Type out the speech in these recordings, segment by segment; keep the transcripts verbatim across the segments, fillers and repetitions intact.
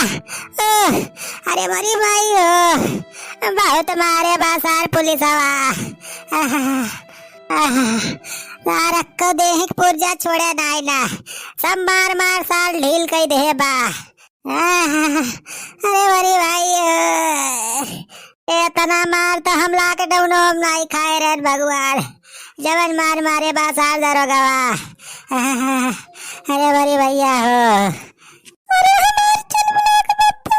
ओह, अरे मोरी माई हो, बहुत मारे बा सार पुलिसवा। आह, आह, सार अक्को देह के पुर्जा छोड़े नाई ना, सब मार मार सार ढील कई देहे बा। आह, अरे मोरी माई हो, एतना मार तो हम lockdown में नाई खाए रहन भगवान, जवन मार मारे बा सार दरोगवा। आह, अरे मोरी भैया हो। अरे हमार चुलबुला के बप्पा,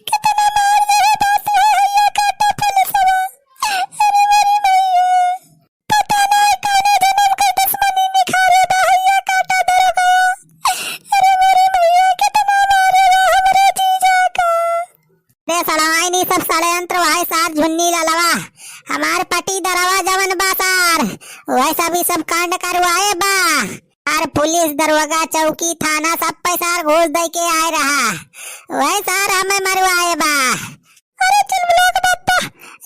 कितना मार देहे बा सार हैया काटा पुलिसवा। अरे मोरी भैया, पता नाई कौने जनम के दुश्मनी निखारे बा हैया काटा दरोगवा। अरे मोरी भैया, कितना मारे बा हमरे जीजा का। रे सड़वाइन, ई सब षड्यंत्र वाहे सार झुन्नी ललवा, हमार पटीदरवा जवन बा सार, वह सब ई सब कांड करवाए बा। सार पुलिस, दरोगा, चौकी, थाना सब पे सार घूस दे के आए रहा, वह सार हमें मरवाए बा। अरे चुलबुला के बप्पा,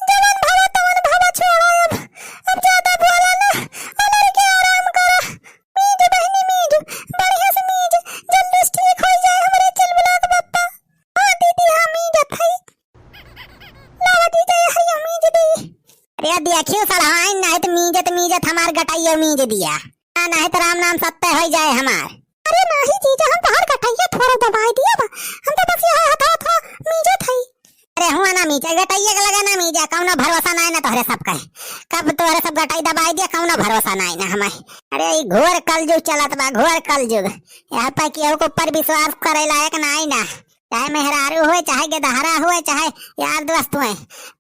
जवन भवा तवन भवा, छोड़ा अब, अब ज्यादा बोला ना, और लड़के आराम करा। मीज बहिनी मीज, बढ़िया से मीज, जल्दी से ठीक हो जाए हमरे चुलबुला के बप्पा। हाँ दीदी, हाँ, मीजत हई। लावा दीदी, हरिया मीज दी। अरे देखियो सड़वाइन, नाहीं त मीजत मीजत हमार गटइयो मीज दिया। आ, नाहीं त राम नाम सत्य होइ जाए हमार। अरे नाहीं जीजा, हम तोहार गटइया थोड़ा दबाइ दिया बा। हम तो बस यह हथवा थोड़ा मीजत हई। अरे हुआ ना मीजा, गटइया के लगे ना मीजा, कौनो भरोसा नाहीं ना तोहरे सब कहे। कब तोहरे सब गटई दबाइ दिया, कौनो भरोसा नाहीं ना हमार। अरे ई घोर कलजुग चलत बा, घोर कलजुग। यहाँ पे केहू के ऊपर विश्वास करे लायक नाहीं ना। चाहे मेहरारू होए, चाहे गेदहरा होए, चाहे यार दोस्त होए,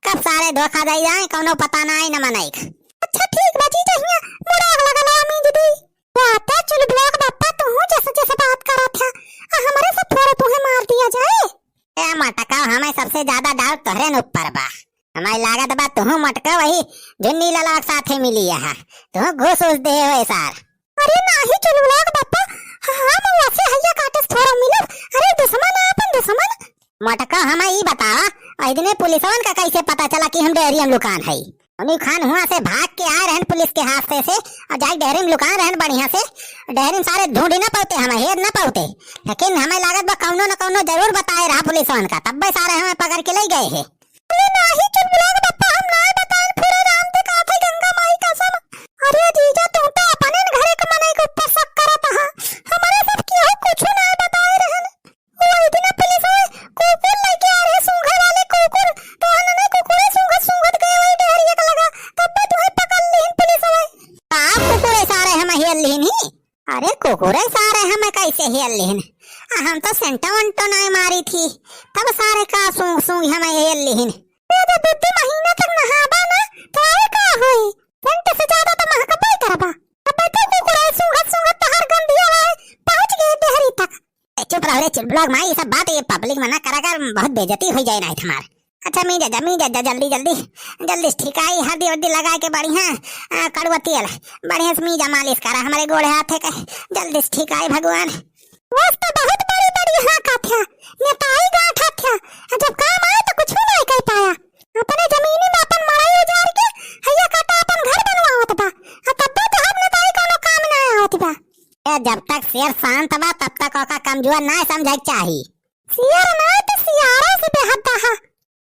कब सारे धोखा दे जाए, कौनो पता नाहीं न मनई। अच्छा ठीक बा जीजा, हियाँ मोर आग लगा ला मीज दी। बात है चुलबुला के बप्पा, तू जैसे जैसे बात करत है, आ हमरे से थोड़ा तुहे मार दिया जाए। ए मटका, हमें सबसे ज्यादा doubt तोहरे न ऊपर बा। हमें लागत बा तुहू मटका वही झुन्नी ललवा के साथे मिली है, तुहू घूस उस दे होए सार। अरे नाहीं चुलबुला के बप्पा, हम वसे हैया काटे से थोड़ा मिलब। अरे दुश्मन है अपन दुश्मन। मटका, हमें ई बतावा, ओहि दिने पुलिसवन का कैसे पता चला कि हम डेहरी में लुकान हई? उन्हीं खान हुआ से भाग के आए रहन पुलिस के हाथ से, से और जाके डेहरी में लुकान रहन बढ़िया से। डेहरी में सारे ढूंढी ना पावते, हमें हेर ना पावते, लेकिन हमें लागत बा कौनो न कौनो जरूर बताए रहा पुलिसवन का, तब्बे सारे हमें पकड़ के ले गए हैं। अरे नाहीं चुलबुला के बप्पा, हम नाहीं बताएन, फिर राम से कहा था गंगा माई कसम। अरे जीजा, तू तो अपने घरे के मनई के ऊपर शक करत हा, हमरे सब केहू कुछ नाहीं बताए रहन। वो इतना पुलिस वाले कुकुर लेके आ रहे, सूंघे वाले कुकुर, तो हमने कुकुरे सूंघत सूंघत गए वही डेहरिया के लगा, तब तुम्हें पकड़ लीन पुलिस वाले। का कुकुरे सारे हम हेर लीन ही? अरे कुकुरे सारे हमें कैसे हेर लेन? आ हम तो सेंटो वेंटो नाहीं मारी थी, तब सारे का सूंघ सूंघ हमें हेर लेन। ए तो दू तीन महीना तक नहाबा ना, तो आए का होई? सेंट से ज्यादा तो महकबे करबा। अब तो कुकुरे सूंघत सूंघत तोहार गंधिया आए पहुंच गए डेहरी तक। ए, चुप रहो रे चुलबुला के माई, ये सब बात ये public में ना करा कर, बहुत बेइज्जती हो जाए नाहीं हमार। अच्छा, मीजा जा, मीजा जा, जल्दी, जल्दी, जल्दी से ठीक आई, हल्दी उल्दी लगा के बढ़िया, आ, कड़ुआ तेल, बढ़िया से मीजा मालिश करा, हमरे गोड़े हाथे के, जल्दी से ठीक आई भगवान। बस तो बहुत बड़ी बड़ी हाँ कथ्या, नेताई गांठ हथ्या, आ जब काम आए तो कुछ भी नहीं कर पाया। अपने जमीनी में अपन मड़ई उजाड़ के, हैया काटा अपन घर बनवावत बा, आ तब्बो तो हर नेताई कोनो काम ना आवत बा। ए, जब तक शेर शांत बा, तब तक ओका कमजोर ना समझे के चाही। शेर ना तो सियारा से बेहद बा।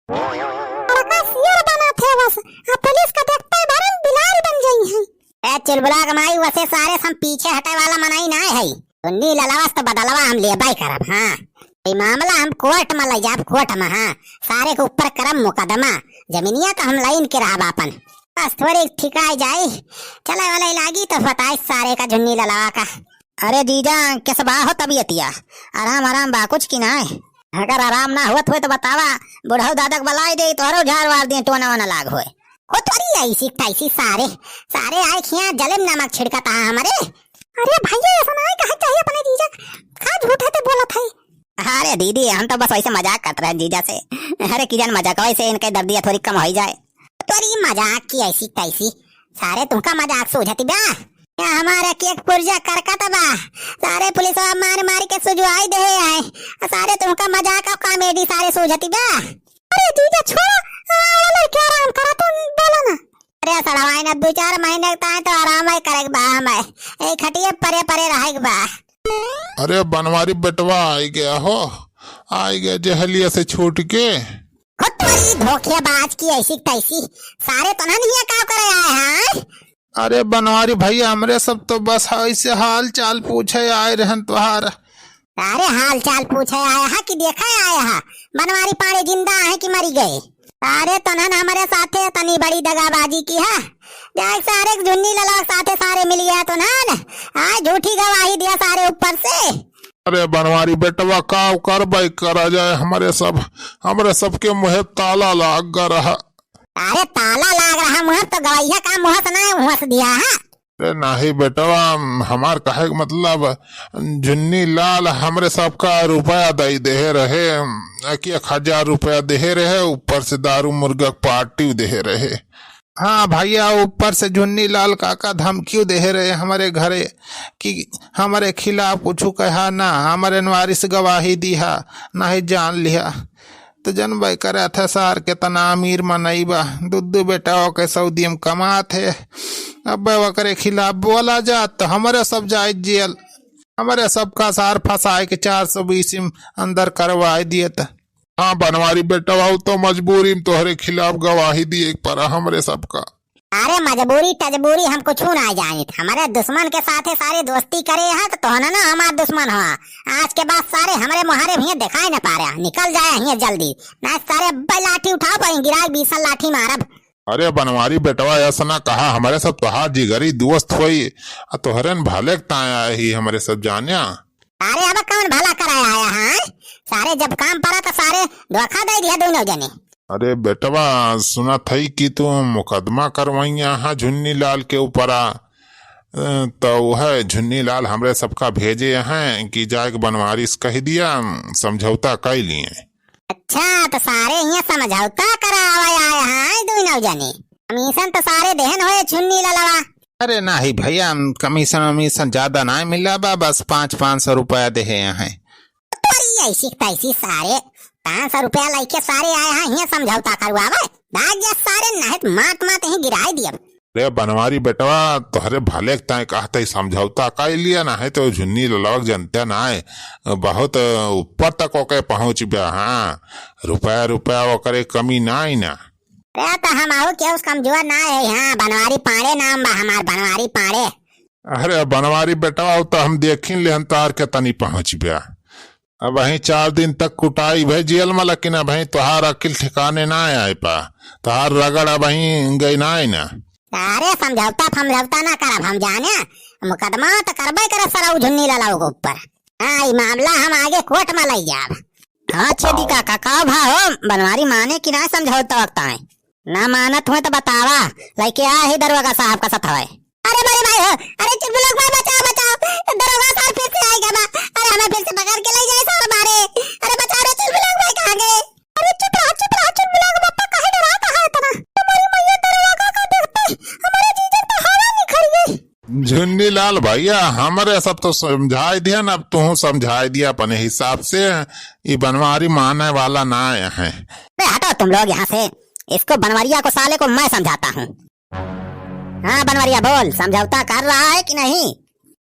बड़का शेर बनत है बस, आ पुलिस का देखते भरम बिलार बन जाई है। ए चुलबुला के माई, वसे सारे से हम पीछे हटे वाला मनई ना है। सुन्नी ललवस तो बदलवा हम लेबे करब, हाँ। ई मामला हम कोर्ट में ले जाब, कोर्ट में, हाँ। सारे के ऊपर करब मुकदमा, जमीनिया तो हम लाइन के रहब आपन। बस थोड़ी ठिकाई जाई, चले वाले लागी तो बताई सारे का झुन्नी ललवा का। अरे जीजा, कैसे बा हो तबीयतिया? आराम आराम बा कुछ कि नाय? अगर आराम ना होत होए तो बतावा, बुढ़ऊ दादा के बुलाई दे, तोहरो झाड़ वार दिए, टोना वोना लाग होए। ओ तोरी ऐसी तैसी सारे, सारे आए खिया जलेम नमक छिड़कत हा हमरे। अरे भैया, ऐसा नाय कहा चाहिए अपने जीजा, का झूठे ते बोलत है। अरे दीदी, हम तो बस वैसे मजाक करत रहे जीजा से। अरे की जान मजाक, वैसे इनके दर्दिया थोड़ी कम होई जाए। तोरी मजाक की ऐसी तैसी, सारे तुमका मजाक सूझती बा? या हमारा केक पुर्जा करकत बा, सारे पुलिसवा मार मार के सुजवाई दे आए, सारे तुमका मजाक और comedy सारे सूझती बा। अरे जीजा छोड़ो, आ, लड़के आराम करा, तुम बोलो ना। अरे सड़वाइन, अब दो चार महीने ताई तो आराम ही करे के बा हमें, ए खटिए परे परे रहे के बा। अरे बनवारी बेटवा आई गया हो, आइ गए जहलिया से छूट के। हो तोरी धोखेबाज की ऐसी तैसी, सारे तोहन हियाँ का करे आए हैं? अरे बनवारी भइया, हमरे सब तो बस ऐसे हाल चाल पूछे आए रहन तोहार। अरे हाल चाल पूछे आए हा कि देखे आए हा, बनवारी पाड़े जिंदा है कि मरी गए? अरे तोहन हमरे साथे तनी बड़ी दगाबाजी किहा, जाए सारे झुन्नी ललवा के साथे सारे मिल गया तोहन, आए झूठी गवाही दिया सारे ऊपर से। अरे बनवारी बेटवा, का करबै, करा जाए, हमरे सब, हमरे सबके मुँहे ताला लाग ग रहा। अरे ताला लाग रहा मुँह तो गवैया का मुँह से ना मुँह से दिया है। अरे नाही बेटवा, हमार कहे के मतलब, झुन्नी लाल हमरे सबका रुपया दई देहे रहे, कि एक हजार रुपया देहे रहे, ऊपर से दारू मुर्गा के पार्टी देहे रहे। हाँ भइया, ऊपर से झुन्नी लाल काका धमकियो देहे रहे हमरे घरे कि हमरे खिलाफ कुछ कहा ना, हमरे नवारी से गवाही दिहा, नाही जान लिहा। तो जनबै करत है सार केतना अमीर मनई बा, दू दू बेटा ओके सऊदी में कमात है। अब ओकरे खिलाफ बोला जात तो हमरे सब जाए जेल, हमरे सबका सार फंसाए के चार सौ बीस में अंदर करवाए दिए त। हाँ बनवारी बेटवा, उ तो मजबूरी में तोहरे खिलाफ गवाही दिए के पड़ा हमरे सबका। अरे मजबूरी टजबूरी हम कुछ ना जानित, हमरे दुश्मन के साथे सारे दोस्ती करे हा तो तोहन ना हमार दुश्मन हुआ। आज के बाद सारे हमरे मुहारे हियाँ दिखाई न पा रहा, निकल जाए हियाँ जल्दी, ना सारे अब्बे लाठी उठाओ पर गिराए बीस लाठी मारब। अरे बनवारी बेटवा, ऐसा ना कहा, हमरे सब तोहार जिगरी दोस्त होई, आ तोहरे न भले के ताए आए ही हमरे सब जान्या। अरे अब कौन भला कराए आया है? सारे जब काम पड़ा तो सारे धोखा दे दिया दोनों जने। अरे बेटवा, सुनत हई कि तू मुकदमा करवैया हा झुन्नी लाल के ऊपरा, अ, तो वह झुन्नी लाल हमरे सबका भेजे हैं कि जाए के बनवारी से कह दिया, समझौता कर लिए। अच्छा, तो सारे हियाँ समझौता करावे आए हैं दोनों जने? कमीशन तो सारे देहन होए झुन्नी ललवा। अरे नाही भइया, हम कमीशन वमीशन ज्यादा ना मिला बा, बस पाँच, पाँच सौ रुपया देहे हैं। तोरी ऐसी तैसी सारे, पाँच सौ रुपया लइके सारे आए हैं, हियाँ समझौता करवावे। भाग जा सारे, नहीं तो मात मात ही गिराए दियब। रे बनवारी बेटवा, तोहरे भले के ताए कहते ही समझौता कर लिया, ना है तो झुन्नी ललवा के जनते ना है, बहुत ऊपर तक ओके पहुँच गया। हाँ, रुपया रुपया ओकरे कमी ना आई ना। अरे तो हम आऊ केहू से कमजोर ना है, हाँ, बनवारी पांड़े नाम बा हमार, बनवारी पांड़े। अरे बनवारी बेटवा, उ तो हम देखिन लेहन तार के तनी पहुँच गया। अबहीं चार दिन तक कुटाई भई जेल में, लेकिन अबहीं तोहार अकिल ठिकाने ना आए पा, तोहार रगड़ अबहीं गई ना आई ना। अरे समझौता फमझौता ना करब हम जाने, मुकदमा तो करबे करे सरऊ झुन्नी ललऊ के ऊपर। हाँ, ई मामला हम आगे कोर्ट में लई जाब। हाँ छेदी काका, का भा हो, बनवारी माने कि ना समझौता वक्त आए? ना मानत हुए तो बतावा, लइके आ ही दरोगा साहब का सथवाए। अरे बड़े भाई हो, अरे चुलबुला भाई बचाओ, बचाओ, दरोगा साहब फिर से आइगा बा। अरे हमें फिर से पकड़ के लई जाए साहब मारे। अरे बचाओ रे चुलबुला भाई, कहाँ गए? अरे चुप रहा, चुप रहा, चुलबुला बापा काहे डरात है इतना? तुम्हारी मैया दरोगा का देखते हमारे जीजन तो हवा निखर गई। झुन्नी लाल भइया, हमरे सब तो समझाए दिया ना, अब तू समझाए दिया अपने हिसाब से। ई बनवारी माने वाला ना आए हैं। अरे हटो तुम लोग यहाँ से, इसको बनवरिया को साले को मैं समझाता हूँ। हाँ बनवरिया बोल, समझौता कर रहा है कि नहीं,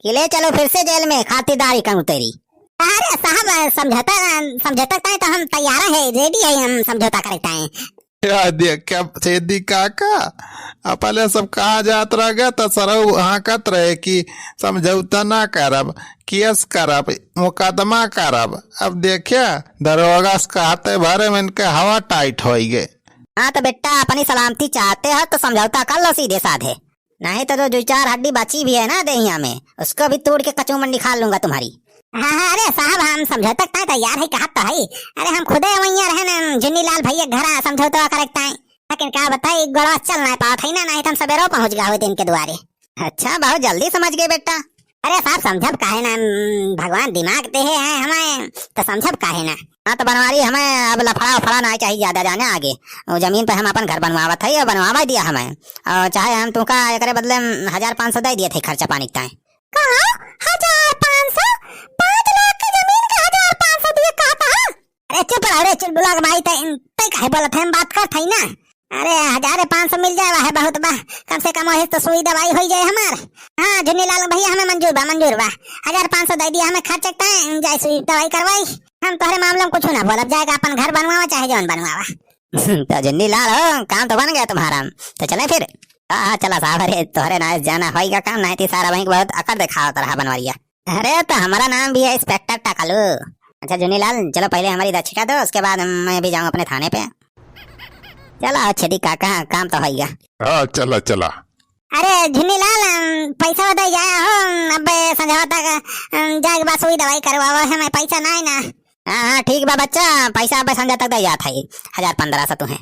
कि ले चलो फिर से जेल में खातिरदारी करूँ तेरी। अरे साहब, समझौता, समझौता ताई तो हम तैयार है, रेडी है हम समझौता करे ताई। या देख क्या छेदी काका, अपने सब कहा जात रह गए तो सरऊ हाँकत रहे कि समझौता ना करब, केस करब, मुकदमा करब। अब देखिया दरोगा से कहते भरे में इनके हवा टाइट होई गए। हाँ तो बेटा, अपनी सलामती चाहते हो तो समझौता कर लो सीधे साधे, नहीं तो जो दो चार हड्डी बची भी है ना देहिया में, उसको भी तोड़ के कचूमर निकाल लूंगा तुम्हारी। हाँ, हाँ, अरे साहब, हम समझौता ताई तैयार है, कहत तो है। अरे हम खुदे वहीं रहे ना, झुन्नी लाल भइया के घर समझौता करे ताई। लेकिन का बताई, गोड़वा चल ना पावत है ना, नहीं तो हम सबेरो पहुँच गए होते इनके दुआरे। अच्छा, बहुत जल्दी समझ गए बेटा। अरे साहब, समझब काहे ना, हम्म, भगवान दिमाग देहे हैं हमें, तो समझब काहे ना। हाँ, तो बनवारी हमें अब लफड़ा उफड़ा ना चाहिए ज्यादा जाने आगे। वो जमीन पे हम अपन घर बनवावत है और बनवावा दिया हमें। और चाहे हम तुमका एकरे बदले में हजार पाँच सौ दे दिए थे खर्चा पानी के ताई। कहा? हजार पाँच सौ? पाँच लाख के जमीन का हजार पाँच सौ दिए कहता है? अरे चुप रहो रे चुलबुला के माई, तै, तै काहे बोलत है? हम बात करत है ना। अरे हजार पाँच सौ मिल जाए, वह बहुत बा, कम से कम वही तो सुई दवाई होई जाए हमार। हाँ झुन्नी लाल भइया, हमें मंजूर बा, मंजूर बा। हजार पाँच सौ दे दिया हमें खर्च के ताई, जाए सुई दवाई करवाई। हम तोहरे मामला में कुछ ना बोलब, जाएगा अपन घर बनवावा चाहे जौन बनवावा। तो झुन्नी लाल हो, काम तो बन गया तुम्हारा, तो चले फिर। हाँ, हाँ, चला साहब, अरे तोहरे नाइस जाना होइगा काम, नहीं थी सारा वहीं बहुत अकड़ दिखावत रहा बनवरिया। अरे तो हमारा नाम भी है इंस्पेक्टर टाकलू। अच्छा झुन्नी लाल, चलो पहले हमारी दक्षिणा दो, उसके बाद मैं भी जाऊँ अपने थाने पे। चला छेदी काका, काम तो होइगा। हाँ, चला, चला। अरे झुन्नी लाल, अम, पैसा दे जाया हो, अम, अबे संझवा तक, अम, जाके बस वही दवाई करवावा है, मैं पैसा नहीं ना। हाँ, हाँ, ठीक बा बच्चा, पैसा अबे संझा तक दे जात है, हजार पन्द्रह सौ तुम्हें।